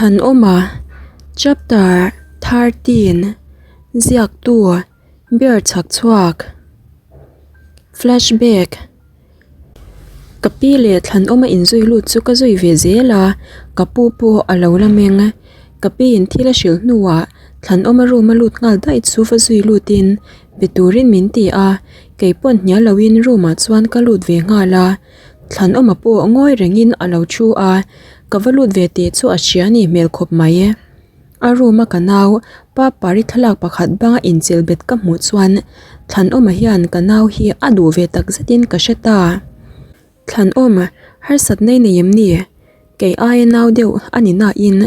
Thlanawma Chapter 13 Ziaktu Ber chhak chhuak Flashback Ka pi leh Thlanawma inzui lut chu ka zui ve zel a, ka pu pawh a lo la meng. Ka piin thil a hrilh hnuah Thlanawma room a lut nghal daih chu va zui lutin be turin min ti a, kei pawn hnial loin room ah chuan ka lut ve nghal a. Thlanawma pawh ngawi rengin a lo thu a, ka va lut ve tih chu a hria nih hmel khawp mai. A room a ka nau pa pari thlalak pakhat banga inchilh bet ka hmuh chuan Thlanawma hian ka nau hi a duh ve tak zetin ka hre ta. Thlanawm, harsat nei nei em ni? Kei aia nau deuh a ni nain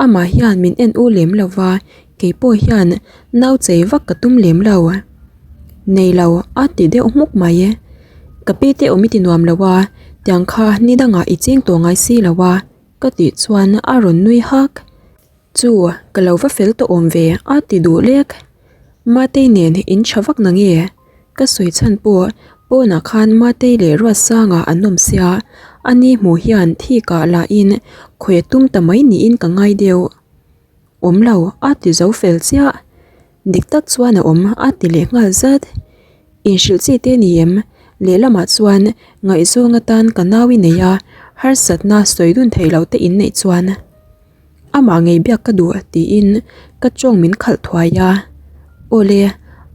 amah hian min en u lem lo va, kei pawh hian nau chei vak ka tum lem lo. Nei lo a ti deuh hmuk mai. Ka pi te awm i ti nuam lo a, tiang kha ni dangah i ching tawh ngai si lo a, ka tih chuan a rawn nui hak. Chu, ka lo va fel tawh awm ve a ti duh lek. Matei nen in tha vak na nge? Ka sawi chhan pawh pawnah khan Matei leh Ruatsanga an awm sia, a ni hmuh hian thikah lahin khawi a tum ta mai niin ka ngai deuh. Awm lo a ti zo fel chiah. Dik tak chuan a awm a ti leh nghal zat. Inhrilh chi te ni em? Lehlamah chuan ngaihzawng atan ka nau i nei a, harsatna sawi dun theih loh te inneih chuan. Amah ngei biak ka duh tiin ka tawng min khalh thuai a, Awle,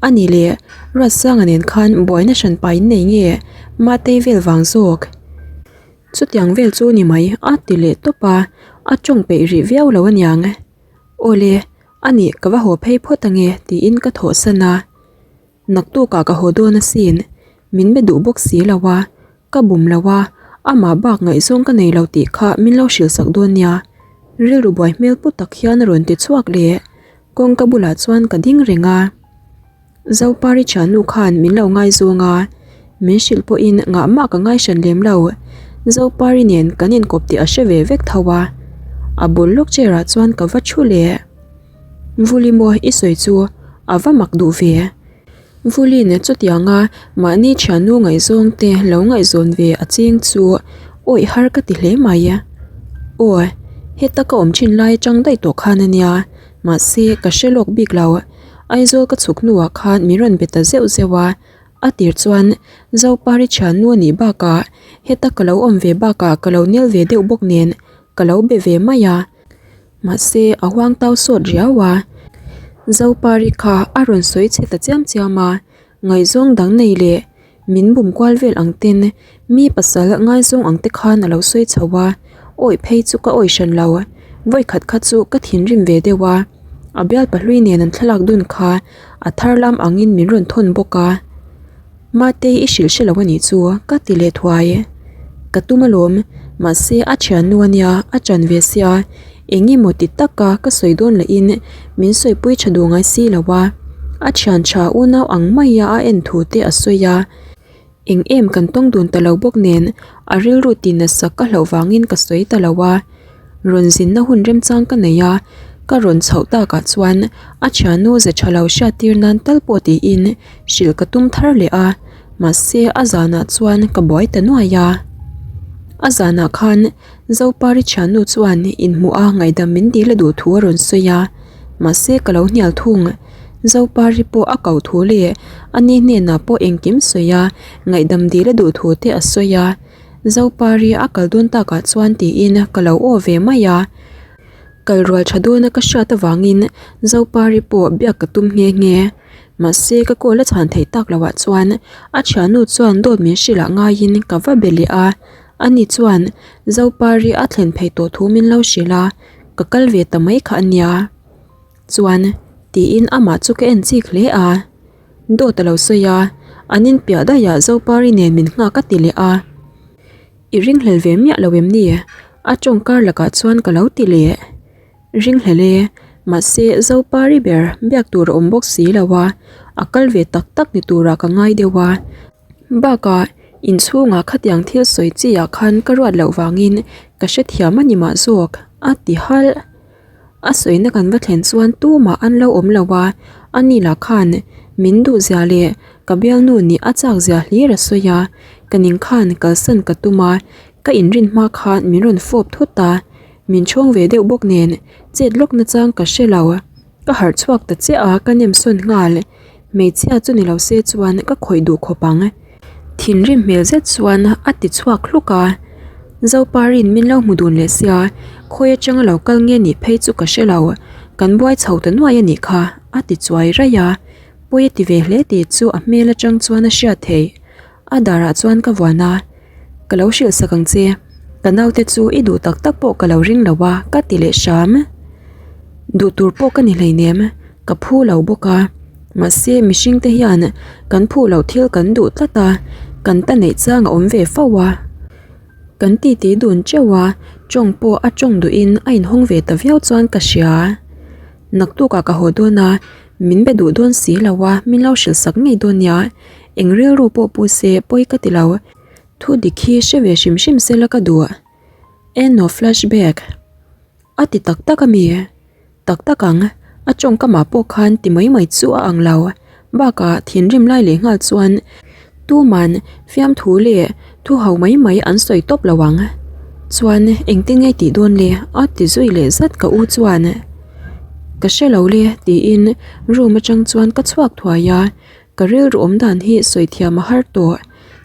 a ni le, Ruatsanga nen khan buaina hran pa in nei nge Matei vel vang zawk? Chutiang vel chu ni mai a ti leh tawp a, a tawng peih rih viau lo aniang. Awle, a nih ka va haw phei phawt ange tiin ka thawhsan a. Naktukah ka haw dawn asin, min be duh bawk si lo a, ka bum lo a, amah bak ngaihzawng ka nei lo tih kha min lo hrilh sak dawn nia. Rilru buai hmel pu tak hian a rawn ti chhuak leh. Kawngka bulah chuan ka ding reng a. Zopari thiannu khan min lo ngaizawng a, min hrilh pawhin ngah mah ka ngaihran lem lo. Zopari nen kan inkawp tih a hre ve vek tho a. A bul lawk chair ah chuan ka va thu leh. Vuli maw i sawi chu a va mak duh ve. Vuli'n chutianga mahni thiannu ngaihzawng te lo ngaihzawn ve a ching chu awih har ka ti hle mai. Aw, heta ka awm thin lai atang daih tawh khan a nia, mahse ka hre lawk bik lo. Aizawl ka chhuk hnuah khan min rawn be ta zeuh zeuh a, a tir chuan Zopari thiannu a nih bakah heta ka lo awm ve bakah ka lo nel ve deuh bawk nen ka lo be ve mai a. Mahse, a huang tau sawt riau a. Zopari kha a rawn sawi chhe ta chiam chiam a, ngaihzawng dang nei leh min bum kual vel ang ten mi pasal ngaizawng ang te khan a lo sawi chho a, awih phei chu ka awih hran lo. Vawikhat kha chu ka thinrim ve deuh a, a bial pahlui nen an thlalak dun kha a thar lam angin min rawn thawn bawk a. Matei i hrilh hre lo a nih chu ka ti leh thuai. Ka tum alawm, mahse a thiannu a nia, a chan ve sia, eng emaw ti taka ka sawi dawn lahin min sawipui tha duh ngai si lo a, a thian tha unau ang maia a en thu te a sawi a, eng em kan tawng dun ta lo bawk nen a rilru ti nasa ka hlauh vangin ka sawi ta lo a. Rawn zinna hun remchang ka nei a, ka rawn chhoh takah chuan a thiannu ze tha lo hriattir nan tal pawh tiin hrilh ka tum thar leh a, mahse a zanah chuan ka buai ta nuai a. A zanah khan Zopari thiannu chuan inhmuh a ngaihdam min dil a duh thu a rawn sawi a, mahse ka lo hnial thung. Zopari pawh a koh thu leh a ni hnenah pawh engkim sawi a ngaihdam dil a duh thu te a sawi a. Zopari a kal dawn takah chuan tiin ka lo aw ve mai a, kal rual tha dawna ka hriat avangin Zopari pawh biak ka tum nghe nghe. Mahse ka call a chhan theih tak loh ah chuan a thiannu chuan dawt min hrilh ah ngaiin ka va be leh a, ani chuan Zopari a thlen phei tawh thu min lo hrilh a, ka kal ve ta mai kha a nia. Chuan tiin amah chu ka en chik hle a. Dawt a lo sawi a, an inpiah daih ah Zopari nen min nghak a ti leh a. I ringhlel ve miah lo em ni? A tawng kar lakah chuan ka lo ti leh. Ringhlel e, mahse Zopari ber biak tur a awm bawk si lo a, a kal ve tak tak ni turah ka ngai deuh a. Bakah inchhungah khatiang thil sawi chi ah khan ka ruat loh vangin ka hrethiam a ni mah zawk a ti halh. A sawina kan va thlen chuan tumah an lo awm lo a, a ni lah khan min duh zia leh ka bialnu nih a chak zia hlir a sawi a, ka ning khan kalsan ka tum a, ka inrin hma khan min rawn fawp thut a. Min chhawng ve deuh bawk nen chet lawk nachang ka hre lo. Ka harh chhuak ta chiah a, ka nem sawn nghal. Hmeichhia chu ni lo se chuan ka khawih duh khawp ang. Thinrim hmel zet chuan a ti chhuak hluk a. Zoparin min lo hmu dun leh sia, khawi atanga lo kal nge nih phei chu ka hre lo. Kan buai chho ta nuai a nih kha, a ti chuai raih a. Pawi a ti ve hle tih chu a hmel atang chuan a hriat theih. A darah chuan ka vuan a, Ka lo hrilh sak ang che, ka naute chu i duh tak tak pawh ka lo ring lo a ka ti leh hram. Duh tur pawh ka ni hleinem, ka phu lo bawk a, mahse mihring te hian kan phu loh thil kan duh tlat a, kan ta neih chang a awm ve fo a. Kan titi dun teuh a, tawng pawh a tawng duhin a inhawng ve ta viau chuan ka hria. Naktukah ka haw dawn a, min be duh dawn si lo a, min lo hrilh sak ngei dawn nia. Eng rilru pawh pu se pawi ka ti lo. Thu dik hi hre ve hrim hrim se la ka duh. End of flashback. A ti tak tak a mi? Tak tak ang, a tawngkamah pawh khan ti mai mai chu a ang lo. Bakah thinrim lai leh nghal chuan tuman fiamthu leh thu ho mai mai an sawi tawp lo ang. Chuan engtin nge tih dawn le? A ti zui leh zat ka u chuan. Ka hre lo le tiin room atang chuan ka chhuak thuai a. Ka rilru awm dan hi sawi thiam a har tawh.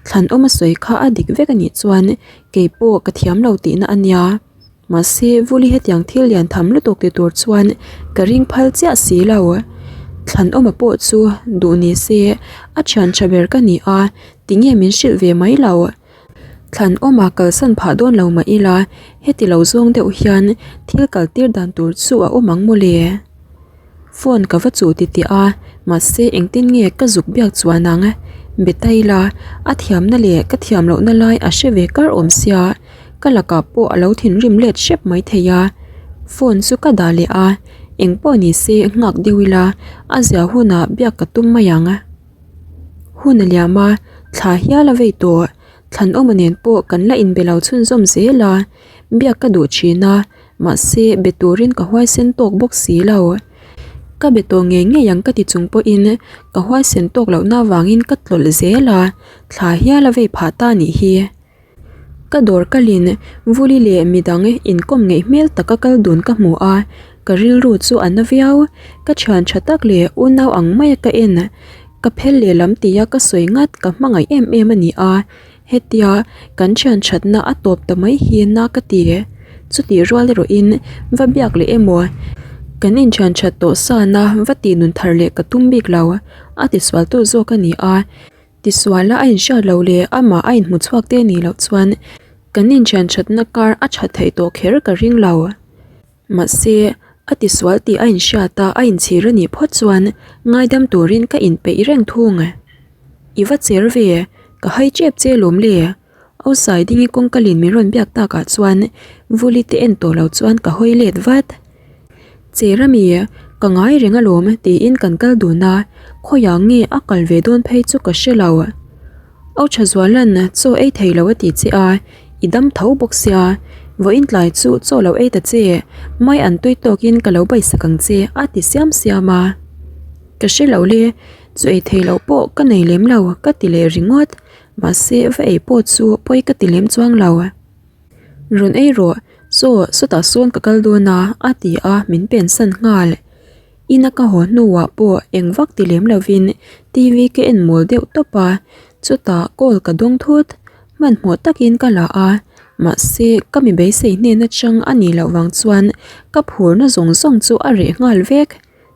Thlan awm a sawi kha a dik vek a nih chuan kei pawh ka thiam lo tihna a nia. Mahse Vuli hetiang thil lian tham lutuk ti tur chuan ka ring phal chiah si lo. Thlan awma pawh chu duh ni se a thian tha ber ka ni a, tinge min hrilh ve mai lo. Thlan awma kalsan phah dawn lo mah ila heti lo zawng deuh hian thil kal tir dan tur chu a awm ang mawle. Phone ka va chuh titih a, mahse engtin nge ka zuk biak chuan ang? Be ta ila, a thiamna leh ka thiam lohna lai a hre ve kar awm sia, ka lakah pawh a lo thinrim let hrep mai thei a. Phone chu ka dah leh a, eng pawh ni se nghak deuh ila, a zia hunah biak ka tum mai ang. Hun a liam a, thla hial a vei tawh. Thlanawma nen pawh kan la inbe lo chhunzawm zel a, biak ka duh thin a, mahse be turin ka huaisen tawk bawk si lo. Ka be tawh ngei ngei ang ka ti chung pawhin ka huaisen tawk lohna avangin ka tlawlh zel a, thla hial a vei phah ta nih hi. Ka dawr kalin Vuli leh midang inkawm ngeih hmel taka kal dun ka hmu a, ka rilru chu a na viau. Ka thian tha tak leh unau ang maia ka en. Ka phel lehlam tia ka sawi ngat ka hmangaih em em a ni a, hetia kan thian thatna a tawp ta mai hi na ka ti. Chutih rual erawhin va biak leh emaw kan inthian that tawh sana va tih nun thar leh ka tum bik lo, a tisual tu zawk a ni a. Tisuala a inhriat loh leh amah a inhmu chhuak te nih loh chuan kan inthian thatna kar a that theih tawh kher ka ring lo. Mahse, a tisual tih a inhriat a, a inchhir a nih phawt chuan ngaidam turin ka inpeih reng thung. I va cher ve, ka hai tep che lawm le. Ausai dingi kawngkalin min rawn biak takah chuan Vuli te en tawh lo chuan ka hawi let vat. Cher a mi, ka ngai reng alawm tiin kan kal dun a, khawiah nge a kal ve dawn phei chu ka hre lo. Au tha zualan chaw ei thei lo a ti che a, i dam tho bawk sia, vawiin tlai chu chaw lo ei ta che, mai an tui tawkin ka lo baisak ang che a ti siam siam a. Ka hre lo le, chaw ei thei loh pawh ka nei lem lo ka ti leh ringawt, mahse va ei pawh chu pawi ka ti lem chuang lo. Rawn ei rawh, chaw sawtah sawn ka kal dawn a a ti a min pensan nghal. Ina ka haw hnuah pawh eng vak ti lem lovin TV ka en mawl deuh tawp a, chutah call ka dawng thut. Hmanhmawh takin ka la a, mahse ka mi beisei hnen atang a nih loh vang chuan ka phurna zawng zawng chu a reh nghal vek.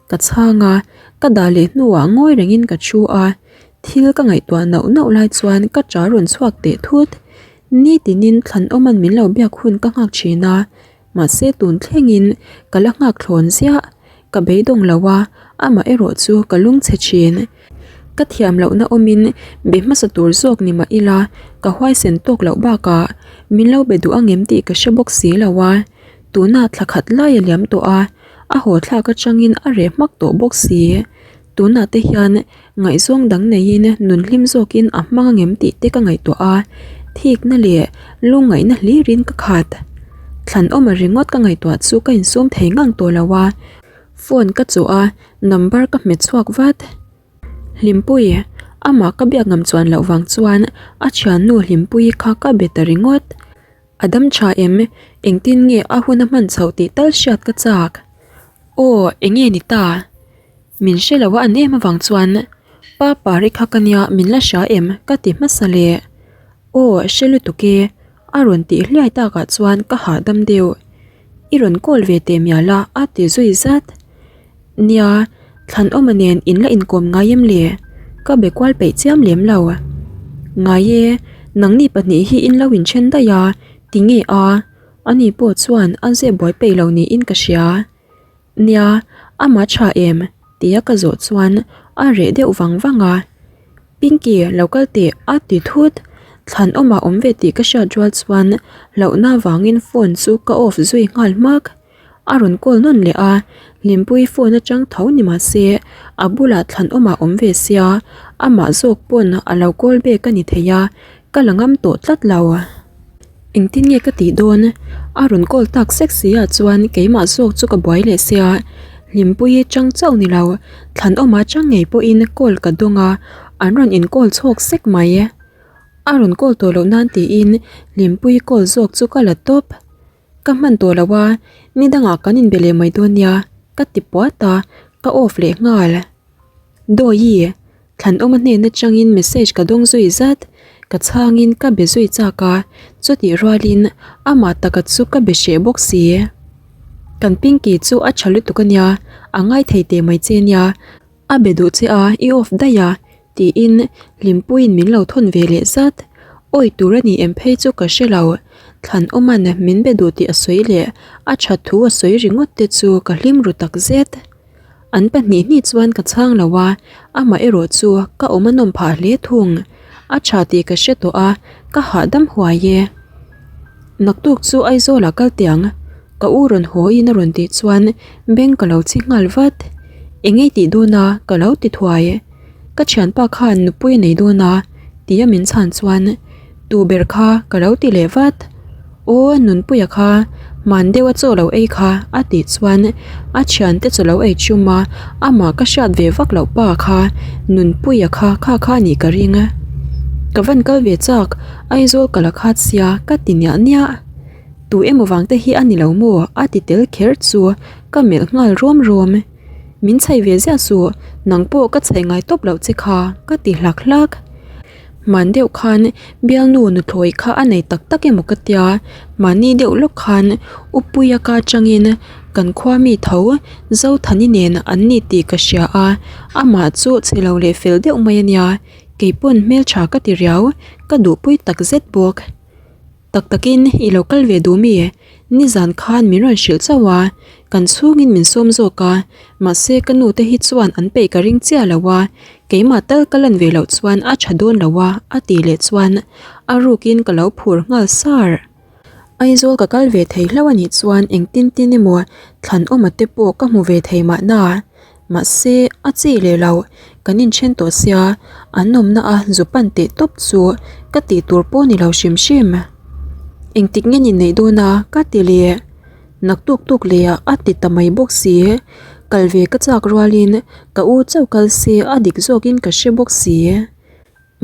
Ka chhang a, ka dah leh hnuah ngawi rengin ka thu a, thil ka ngaihtuah nauh nauh lai chuan ka ṭa rawn chhuak teh thut. Nitinin Thlanawma'n min lo biak hun ka nghak thin a, Mahse tun thlengin ka la nghak thlawn ziah, ka beidawng lo a, amah erawh chu ka lungchhe thin. Ka thiam lohna awmin be hmasa tur zawk ni mah ila ka huaisen tawk loh bakah min lo be duh angem tih ka hre bawk si lo a, tunah thla khat lai a liam tawh a, a haw thlak atangin a reh hmak tawh bawk si. Tunah te hian ngaihzawng dang neiin nun hlim zawkin a hmang angem tih te ka ngaihtuah a, thikna leh lungngaihna hlirin ka khat. Thlanawma ringawt ka ngaihtuah chu ka insum thei ngang tawh lo a, phone ka chawh a, number ka hmet chhuak vat. Hlimpuii, amah ka biak ngam chuan loh vang chuan a thiannu Hlimpuii kha ka be ta ringawt. A dam tha em? Engtin nge a hun a hman chhoh tih tal hriat ka chak. Aw, enge ni ta? Min hre lo a an em avang chuan Pa Pari kha ka nia min la hria em ka ti hmasa leh. Aw, hre lutuk e, a rawn tih hliai takah chuan ka hahdam deuh. I rawn call ve teh mial a a ti zui zat. Nia, Thlanawma nen in la inkawm ngai em le? Ka be kual peih chiam lem lo. Ngai e, nangni pahnih hi in lo inthen daih a, tinge a? Ani pawh chuan a zep buai peih lo niin ka hria. Nia, amah tha em? tia ka zawh chuan a reh deuh vang vang a. Pinky, lo kal teh a ti thut. Thlanawmah awm ve tih ka hriat rual chuan hlauhna vangin phone chu ka off zui nghal hmak. A rawn call nawn leh a, Hlimpuii phone atang tho ni mah se a bulah thlanawmah awm ve sia, amah zawk pawn a lo call back a ni thei a, ka la ngam tawh tlat lo. Engtin nge ka tih dawn? A rawn call tak sek si ah chuan keimah zawk chu ka buai leh sia, Hlimpuii chang chauh ni lo, thlanawmah chang ngei pawhin call ka dawng a, an rawn in call chhawk sek mai. A rawn call tawh loh nan tiin Hlimpuii call zawk chu ka la tawp. Ka hman tawh lo a, ni dangah kan inbe leh mai dawn nia, ka ti puat a, ka off leh nghal. Dawi, Thlanawma hnen atangin message ka dawng zui zat, ka chhangin ka be zui chak a, chutih rualin amah taka chu ka be hreh bawk si. Kan Pinky chu a tha lutuk a nia, a ngaithei teh mai che nia, A be duh che a, i off daih a, tiin Hlimpuiin min lo thawn ve leh zat. Awi tur a ni em phei chu ka hre lo. Thlanawma'n min be duh tih a sawi leh a that thu a sawi ringawt te chu ka hlim ru tak zet. An pahnih hnih chuan ka chhang lo a, amah erawh chu ka awm a nawm phah hle thung. A tha tih ka hre tawh a, ka hahdam huai e. Naktuk chu Aizawlah kal teh ang. Ka u rawn haw in a rawn tih chuan beng ka lo chhi nghal vat. Eng ei tih dawn a ka lo ti thuai. Ka thianpa khan nupui a nei dawn a tia min chhan chuan tu ber kha ka lo ti leh vat. Aw Nunpuia kha hman deuh a chaw lo ei kha a tih chuan a thiante chaw lo ei chum a amah ka hriat ve vak loh pa kha Nunpuia kha kha kha a nih ka ring. Ka van kal ve chak Aizawl ka la khat sia ka ti niah niah. Tu emaw vang te hi a ni lo maw? a ti tel kher chu ka melh nghal rawm rawm. Min chhaih ve ziah suh, nang pawh ka chhaih ngai tawp loh che kha, ka ti hlak hlak. Hman deuh khan bialnu nuthlawi kha a nei tak tak emaw ka tia, mahni deuh lawk khan Upuia ka atangin kan khua mi tho Zothani nen an ni tih ka hria a, amah chu chhe lo leh fel deuh mai a nia, keipawn hmeltha ka ti riau, ka duhpui tak zet bawk. Tak takin i lo kal ve duh mi? Nizan khan min rawn hrilh chauh a, kan chhungin min sawm zawk a, mahse ka nu te hi chuan an peih ka ring chiah lo a, keimah tal ka lan ve loh chuan a tha dawn lo a a tih leh chuan a rukin ka lo phur nghal sar. Aizawl ka kal ve thei hlauh a nih chuan engtin tin emaw Thlanawma te pawh ka hmu ve thei mahna. Mahse, a chi leh lo, kan inthen tawh sia, an awmna a zu pan teh tawp chu ka tih tur pawh ni lo hrim hrim. Engtik nge ni neih dawn a ka ti leh naktuk tuk leh a ti ta mai bawk si. Kal ve ka chak rualin ka u chauh kal se a dik zawkin ka hre bawk si.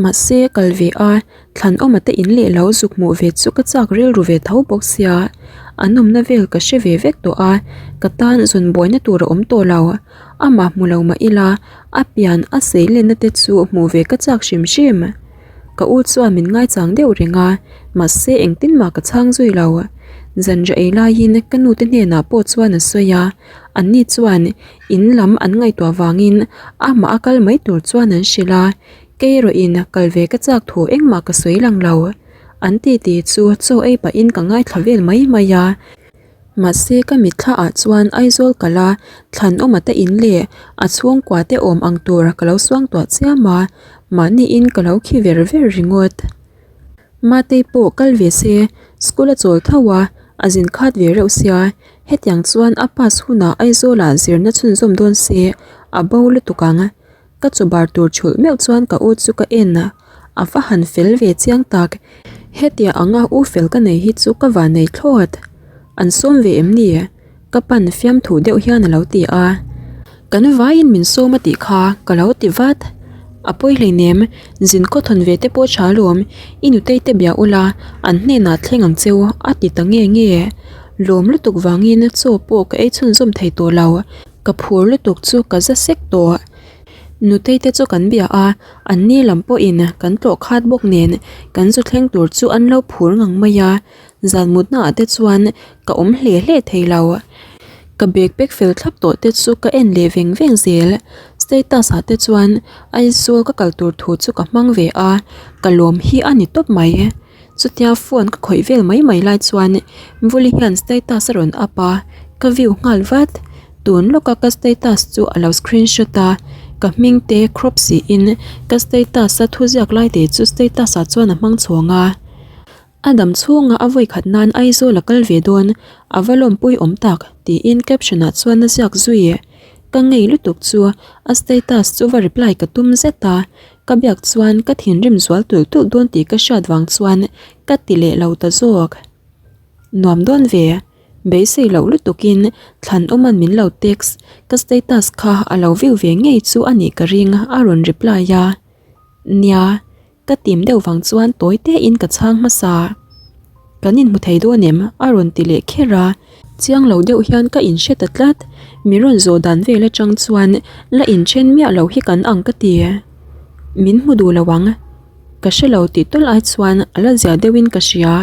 Mahse, kal ve a, thlanawma te in leh lo zuk hmuh ve chu ka chak rilru ve tho bawk sia, an awmna vel ka hre ve vek tawh a, ka tan zawn buaina tur a awm tawh lo. Amah hmu lo mah ila, a pian a sei lenna te chu hmuh ve ka chak hrim hrim. Ka u chuan min ngaichang deuh reng a, mahse engtin mah ka chhang zui lo. Zanriah ei laiin ka nu te hnenah pawh chuan a sawi a, anni chuan in lam an ngaihtuah vangin amah a kal mai tur chuan an hrilh a, Kei erawhin kal ve ka chak thu engmah ka sawi lang lo. An ti ti chu chaw ei pahin ka ngaithla vel mai mai a. Mahse ka mitthla ah chuan Aizawl kal a Thlanawma te in leh a chhungkua te awm ang tur ka lo suangtuah chiam a, mahniin ka lo khi ver ver ringawt. Matei pawh kal ve se school a chawl tho a, a zin khat ve reuh sia, hetiang chuan a pass hunah Aizawlah zirna chhunzawm dawn se a bo lutuk ang. Ka chaw bar tur chhulh meuh chuan ka u chu ka en a, a va han fel ve chiang tak. Hetia anga u fel ka nei hi chu ka van nei thlawt. An sawm ve em ni? Ka pan fiamthu deuh hian a lo ti a. Kan vaiin min sawm a tih kha ka lo ti vat. A pawi hleinem, zin khaw thawn ve te pawh tha alawm, i nutei te bia ula, an hnenah thleng ang cheu a ti ta nge nge. Lawm lutuk vangin chaw pawh ka ei chhunzawm thei tawh lo, ka phur lutuk chu ka za sek tawh. Nutei te chu kan bia a, an ni lam pawhin kan tlawh khat bawk nen kan zu thleng tur chu an lo phur ngang mai a. Zan mutna ah te chuan ka awm hle hle thei lo. Ka bag pack fel thlap tawh te chu ka en leh veng veng zel. Status ah te chuan Aizawl ka kal tur thu chu ka hmang ve a, ka lawm hi a ni tawp mai. Chutia phone ka khawih vel mai mai lai chuan Vuli hian status a rawn up a, ka view nghal vat. Tun lawka ka status chu a lo screenshot a, ka hming te crop siin ka status a thuziak lai te chu status ah chuan a hmang chhawng a. A dam chhunga a vawi khat nan Aizawl a kal ve dawn, a va lawmpui awm tak, tiin caption ah chuan a ziak zui. Ka ngei lutuk chu a status chu va reply ka tum zet a, ka biak chuan ka thinrim zual tulh tulh dawn tih ka hriat vang chuan ka ti leh lo ta zawk. Nuam dawn ve, beisei loh lutukin Thlanawma'n min lo text, ka status kha a lo view ve ngei chu a nih ka ring a rawn reply a. Nia. Ka tim deuh vang chuan tawi te in ka chhang hmasa. Kan inhmu thei dawn em? a rawn ti leh kher a. Chiang lo deuh hian ka inhre ta tlat. Mi rawn zawh dan vel atang chuan la inthen miah lo hi kan ang ka ti. Min hmu duh lo ang. Ka hre lo tih tawlh ai chuan a la zia deuhin ka hria.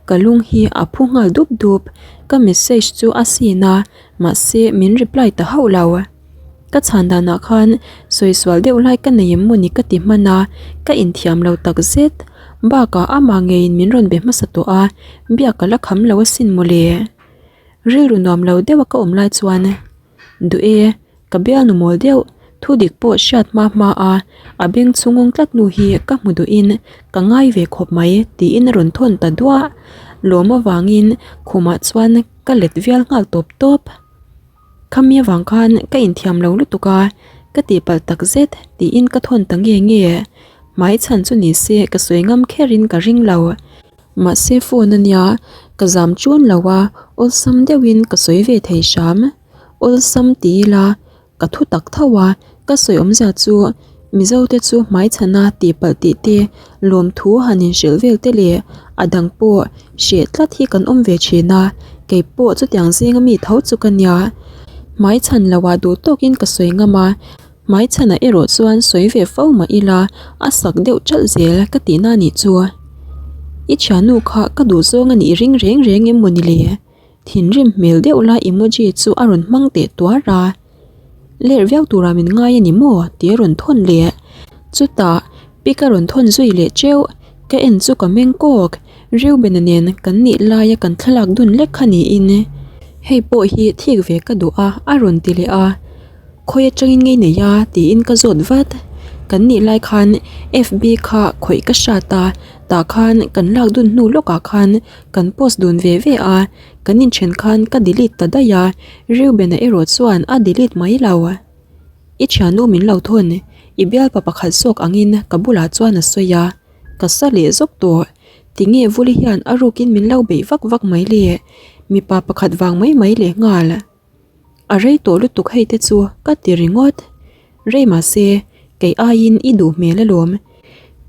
Ka lung hi a phu nghal dup dup. Ka message chu a sin a, mahse min reply ta hauh lo. Ka chhan danah khan sawi sual deuh lai ka nei em mawni ka ti hman a, ka inthiam lo tak zet. Bakah amah ngeiin min rawn be hmasa tawh a, biak ka la kham lo asin mawle. Rilru nuam lo deuha ka awm lai chuan, Duh e, ka bialnu mawl deuh, thu dik pawh hriat hma hma a, a beng chhungawng tlat nu hi ka hmu duhin ka ngai ve khawp mai tiin a rawn thawn ta duah. Lawm avangin khumah chuan ka let vial nghal tawp tawp. Khami avang khan ka inthiam lo lutuk a, ka tihpalh tak zet tiin ka thawn ta nge nge. Hmai chhan chu ni se ka sawi ngam kherin ka ring lo. Mahse phone a nia, ka zam chun lo a, awlsam deuhin ka sawi ve thei hram. Awlsam ti ila Ka thu tak tho a, ka sawi awmzia chu Mizo te chu hmaichhana tihpalh tih te, lawmthu han inhrilh vel te leh a dang pawh hreh tlat hi kan awm ve thin a, kei pawh chutiang zinga mi tho chu ka nia. Hmaichhan loah duh tawkin ka sawi ngam a, hmaichhanah erawh chuan sawi ve fo mah ila a sak deuh ṭalh zel ka tihna a nih chu. I thiannu kha ka duhzawng a nih ring reng reng em mawni le? Thinrim hmel deuh lai emoji chu a rawn hmang teh tuar a, Lerh viau tura min ngai a ni maw? tih a rawn thawn leh. Chutah pic a rawn thawn zui leh teuh, ka en chu ka meng kawk, Reuben-a nen kan nih laia kan thlalak dun lek kha niin. Hei pawh hi thik ve ka duh a a rawn ti leh a. Khawi atangin ngei nei a? tiin ka zawt vat. Kan nih lai khan FB kha khawih ka hrat a, tah khan kan lak dun hnu lawkah khan Kan post dun ve ve a, kan inthen khan ka delete ta daih a, Reuben-a erawh chuan a delete mai lo. I thiannu min lo thawn, i bialpa pakhat zawk angin ka bulah chuan a sawi a, ka sa leh zawk tawh. Tinge Vuli hian a rukin min lo beih vak vak mai le, mipa pakhat vang mai mai leh nghal. A rei tawh lutuk hei te chu ka ti ringawt. Rei mahse, kei aiin i duh hmel alawm.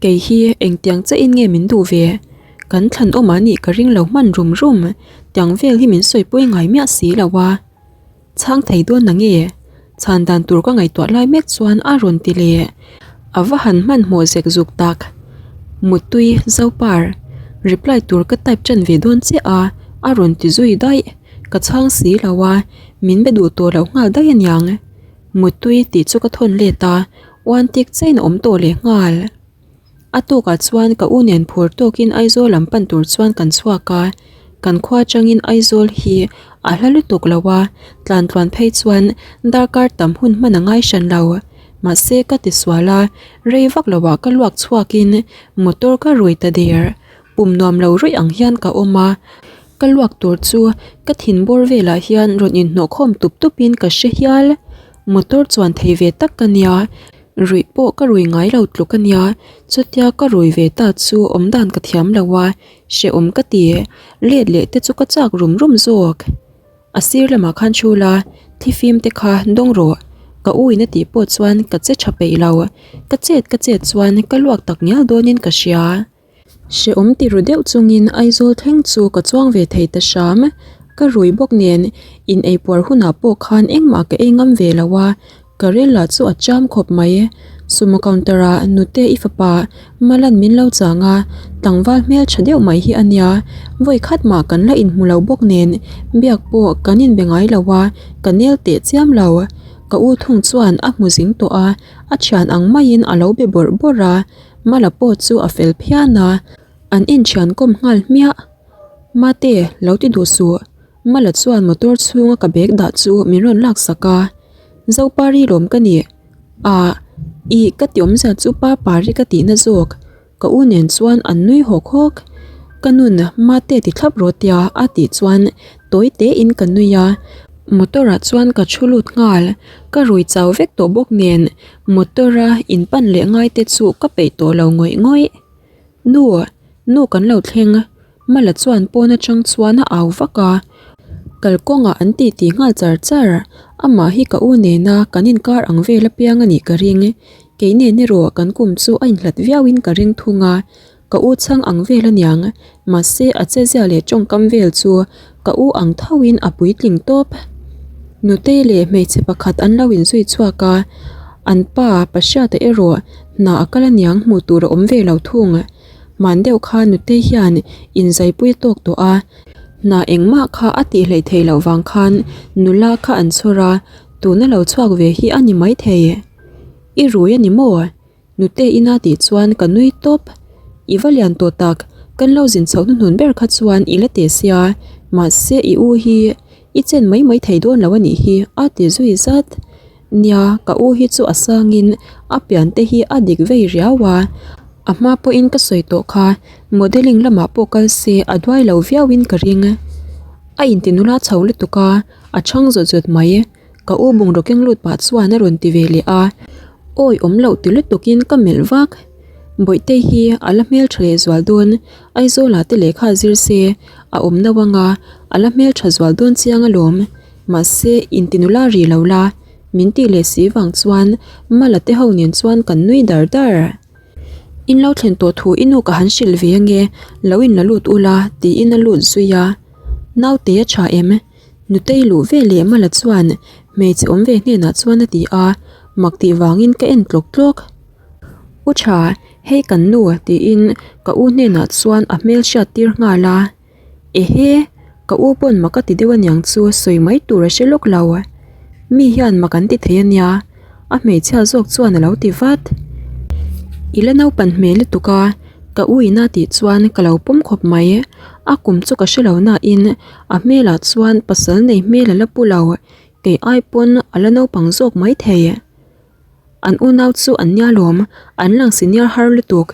Kei hi engtiang chiahin nge min duh ve? Kan thlan awm ah nih ka ring lo hman rum rum, tiang vel hi min sawipui ngai miah si lo a. Chhang thei dawn na nge? Chhan dan tur ka ngaihtuah lai mek chuan a rawn ti leh. A va han hmanhmawh zek zuk tak. Muttui Zopar, reply tur ka type tan ve dawn chiah a, a rawn ti zui daih. Ka chhang si lo a, min be duh tawh loh nghal daih aniang. Muttui tih chu ka thawn let a, uan tik chain a awm tawh leh nghal. A tukah chuan ka u nen phur tawkin Aizawl lam pan tur chuan kan chhuak a, kan khua atangin Aizawl hi a hla lutuk lo a, tlan tluan phei chuan darkar tam hun hman a ngai hran lo. Mahse ka ti sual a, rei vak loah ka luak chhuakin motor ka rui ta der. Pum nuam lo ruih ang hian ka awm a, Ka luak tur chu ka thin bawr velah hian rawn inhnawh khawm tup tup in ka hre hial. Motor chuan thei ve tak ka nia, ruih pawh ka rui ngai lo tluk a nia, chutia ka rui ve ta chu awm dan ka thiam lo a, hrehawm ka ti, let leh te chu ka chak rum rum zawk. A sir lamah khan thu la, thli fim te kha dawng rawh. Ka u in a tih pawh chuan ka che tha peih lo. Ka chet ka chet chuan ka luak tak ngial dawnin ka hria. Hrehawm ti ru deuh chungin Aizawl thleng chu ka chuang ve thei ta hram. Ka rui bawk nen in eipuar hunah pawh khan engmah ka ei ngam ve lo a, ka rel lah chu a cham khawp mai. Sumo counter ah nute i fapa Malan min lo chang a, tlangval hmel tha deuh mai hi a nia. Vawi khat mah kan la inhmu lo bawk nen biak pawh kan inbe ngai lo a, ka nel teh chiam lo. Ka u thung chuan a hmu zing tawh a, a thian ang maiin a lo be bawrh bawrh a. Mala pawh chu a fel phian a, an inthian kawm nghal hmiah. Mate, lo ti duh suh. Mala chuan motor chhunga ka bag dah chu min rawn lak sak a. Zopari lawm ka nih. Ah, ih ka ti awmzia chu pa pari ka tihna zawk. Ka u nen chuan an nui hawk hawk. Ka nun mate ti thlap rawh tia a tih chuan tawi tein ka nui a. Motor ah chuan ka thu lut nghal. Ka rui chau vek tawh bawk nen Motor a in pan leh ngai te chu ka peih tawh lo ngawih ngawih. Nu, nu kan lo thleng, Mala chuan pawn atang chuan a au vak a. Kalkawngah an ti ti nghal char char, amah hi ka u nena kan inkar ang vel apiang a nih ka ring. Kei nen erawh kan kum chu a inhlat viauin ka ring thung a. Ka u chhang ang vel aniang, mahse a chezia leh tawngkam vel chu ka u ang thoin a puitling tawp. Nutei leh hmeichhe pakhat an lo inzui chhuak a, an pa Pahriata erawh hna a kal aniang hmuh tur a awm ve lo thung. Hman deuh kha Nutei hian inzaipui a tawk tawh a, hna engmah kha a tih hleih theih loh vang khan nula kha an chhawr a, tuna lo chhuak ve hi a ni maithei. I rui a ni maw? Nute ina tih chuan ka nui tawp. I va lian tawh tak, kan lo zin chhoh hnuhnun ber kha chuan i la teh sia, mahse i u hi i chen mai mai thei dawn lo a nih hi a ti zui zat. Nia, ka u hi chu a sangin a pian te hi a dik vei riau a, a hma pawhin ka sawi tawh kha modelling lamah pawh kal se a duai lo viauin ka ring. A inti nula chho lutuk a, a chhang zawt zawt mai. Ka u bungraw keng lut pah chuan a rawn ti ve leh a, awi awm loh ti lutukin ka melh vak. Bawihtei hi a la hmeltha leh zual dawn, Aizawla te lehkha zir se a awm no anga a la hmeltha zual dawn chiang alawm. Mahse intinula ri lo la, min tih leh si vang chuan Mala te ho nen chuan kan nui dar dar. In lo thlen tawh thu i nu ka han hrilh ve ange, lo in la lut ula tiin a lut zui a. Naute a tha em? Nutei luh ve leh Mala chuan hmeichhe awm ve hnenah chuan a ti a, mak tih vangin ka en tlawk tlawk. U tha, hei kan nu tiin ka u hnenah chuan a hmel hriat tir nghal a. Ehe, ka u pawn mak a ti deuh aniang chu sawi mai tur a hre lawk lo. Mi hian mak an ti thei ania, a hmeichhia zawk chuan a lo ti vat. I la naupan hmel lutuk a, ka u ina tih chuan ka lo pawm khawp mai. A kum chu ka hre lo nain A hmelah chuan pasal nei hmel a la pu lo, kei ai pawn a la naupang zawk mai thei. An unau chu an nia lawm, an lang senior har lutuk,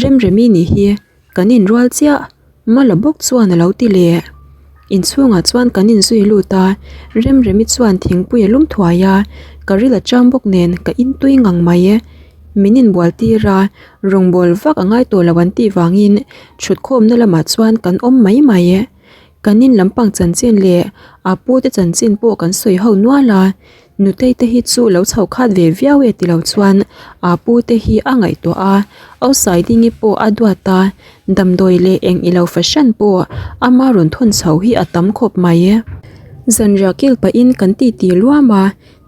Remremi nih hi kan inrual chiah, Mala bawk chuan a lo ti leh. Inchhungah chuan kan inzui lut a, Remremi chuan thingpui a lum thuai a, ka ril a cham bawk nen ka intui ngang mai. Min inbual tir a, rawngbâwl vak a ngai tawh lo an tih vangin thutkhawmna lamah chuan kan awm mai mai. Kan in lampang chanchin leh a pu te chanchin pawh kan sawi ho nual a, Nutei te hi chu lo chho khat ve viau e tilo chuan a pu te hi a ngaihtuah a, Ausaidingi pawh a duat a, damdawi leh eng ilo fahran pawh ama rawn thawn chho hi a tam khawp mai. Zanriah kil pahin kan titi luam a,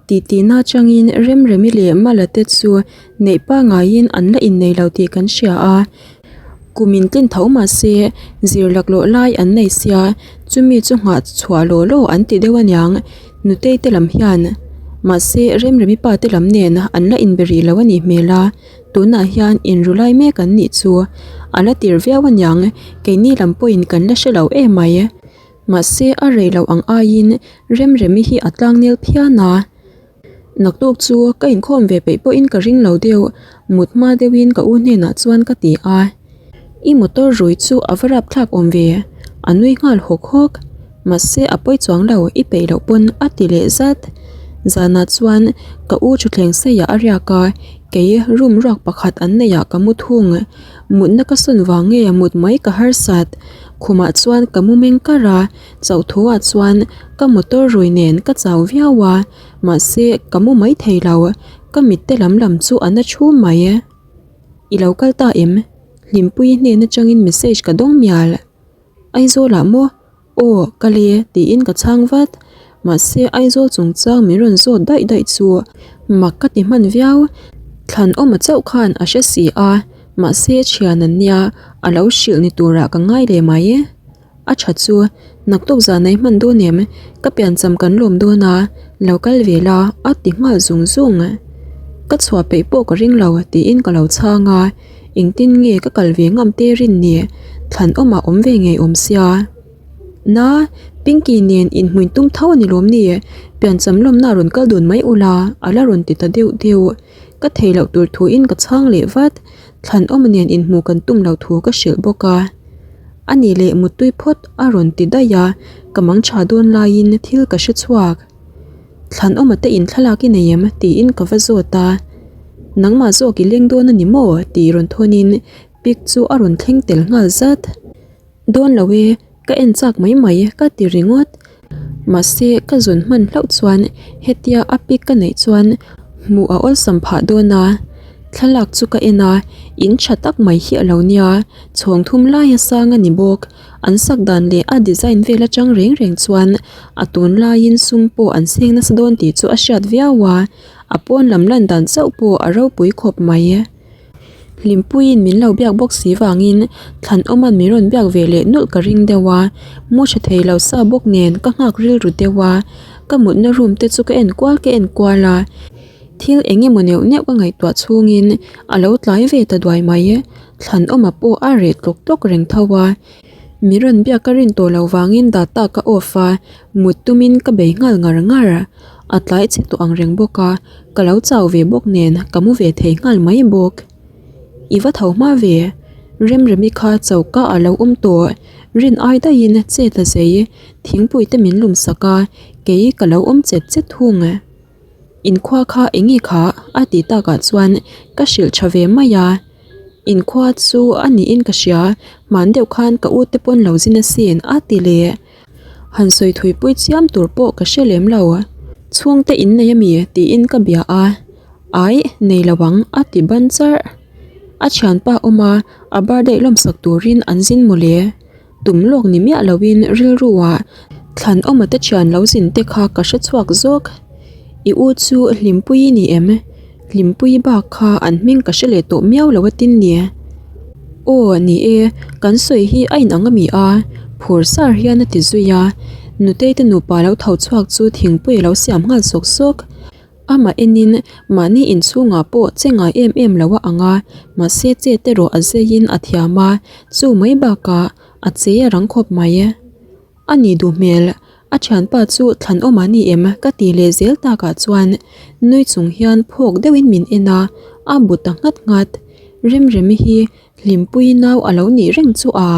Tihtina atangin Remremi leh Mala te chu neih pangaiin an la innei lo tih kan hria a, kum in tlin tho mah se zir laklawh lai an nei sia, chumi chu nghah chhuah law law an ti deuh aniang Nutei te lam hian. Mahse Remremi pa te lam nen an la inbe rih lo a nih hmel a, tunah hian inru lai mek an nih chu a la tir viau aniang keini lam pawhin kan la hre lo em mai. Mahse a rei loh ang aiin Remremi hi a tlangnel phian a. Naktuk chu ka inkhawm ve peih pawhin ka ring lo deuh, mut hma deuhin ka u hnenah chuan ka ti a. I motor rui chu a va rapthlak awm ve, a nui nghal hawk hawk. Mahse a pawi chuang lo i peih loh pawn a ti leh zat. Zanah chuan ka u thutthleng seiah a riak a, kei room ruak pakhat an neihah ka mu thung. Mutna ka sawn vang nge mut mai ka harsat. Khumah chuan ka mu meng kar a, chauh thu ah chuan ka motor rui nen ka chau viau a, mahse ka mu mai thei lo, ka mit te lam lam chu a na thu mai. I lo kal ta em? Hlimpuii hnen atangin message ka dawng mial. Aizawlah maw? Aw, ka le, tiin ka chhang vat. Mahse, Aizawl chungchang min rawn zawt daih daih chu mak ka ti hman viau. Thlanawma chauh khan a hre si a, mahse thian an nia, a lo hrilh ni turah ka ngai leh mai. A tha chu, naktuk zan ai hman dawn em? Ka piancham kan lawm dawn a, lo kal ve la, a ti nghal zung zung. Ka chhuah peih pawh ka ring lo, tiin ka lo chhang a. Engtin nge ka kal ve ngam te rin ni? Thlanawmah awm ve ngei awm sia. Na, Pinky nen inhmuin tum tho a ni lawm ni? Piancham lawmna rawn kal dun mai ula, a la rawn ti ta deuh deuh. Ka thei loh tur thuin ka chhang leh vat. Thlanawma nen inhmuh kan tum loh thu ka hrilh bawk a. A nih leh muttui phawt a rawn ti daih a, ka mang tha dawn laiin thil ka hre chhuak. Thlanawma te in thlalak i nei em? tiin ka va zawt a. Nangmah zawk i leng dawn a ni maw? tih rawn thawnin pic chu a rawn thleng tel nghal zat. Dawn lo e, ka en chak mai mai ka ti ringawt. Mahse ka zawn hman hlauh chuan hetia a pic ka neih chuan hmuh a awlsam phah dawn a. Thlalak chu ka en a, in tha tak mai hi a lo nia, chhawng thum laia sang a ni bawk. An sak dan leh a design vel atang reng reng chuan a tun laiin sum pawh an seng nasa dawn tih chu a hriat viau a, a pawn lam lan dan chauh pawh a ropui khawp mai. Hlimpuiin min lo biak bawk si vangin Thlanawma'n min rawn biak ve leh nawlh ka ring deuh a, mu tha thei lo sa bawk nen ka nghak rilru deuh a, ka mutna room te chu ka en kual ka en kual a, thil eng emaw neuh neuh ka ngaihtuah chhungin a lo tlai ve ta duai mai. Thlanawma pawh a reh tlawk tlawk reng tho a, mi rawn biak ka rin tawh loh vangin data ka off a, mut tumin ka bei nghal ngar ngar. A tlai chhe tawh ang reng bawk a, ka lo chau ve bawk nen ka mu ve thei nghal mai bawk. I va tho hma ve, Remremi kha choka a lo awm tawh, rin ai daihin chet a zei, thingpui te min lum sak a, kei ka lo awm chet chet thung. Inkhua kha eng nge kha? a ti takah chuan ka hrilh tha ve mai a. Inkhua chu a niin ka hria, hman deuh khan ka u te pawn lo zin asin a ti leh. Han sawi thui pui chiam tur pawh ka hre lem lo. Chhungte in nei ami? tiin ka bia a. Aih, nei lo ang a ti ban charh. A thianpa awm a, a birthday lawmsak turin an zin mawle. Tum lawk ni miah loin rilruah Thlanawma te thian lo zin te kha ka hre chhuak zawk. I u chu Hlimpuii ni em? Hlimpuii bak kha an hming ka hre leh tawh miau lo atin ni. Aw ni e, kan sawi hi a inang ami a? Phur sar hian a ti zui a. Nutei te nupa lo tho chhuak chu thingpui a lo siam nghal sawk sawk. Amah enin mahni inchhungah pawh che ngai em em lo a ang a, mahse chet erawh a zeiin a thiam a, chu mai bakah a che a rang khawp mai. A ni duh hmel, a thianpa chu thlanawm a ni em ka ti leh zel takah chuan nui chung hian phawk deuhin min en a, a bu ta nghat nghat. Remremi hi hlimpui nau a lo nih reng chu a.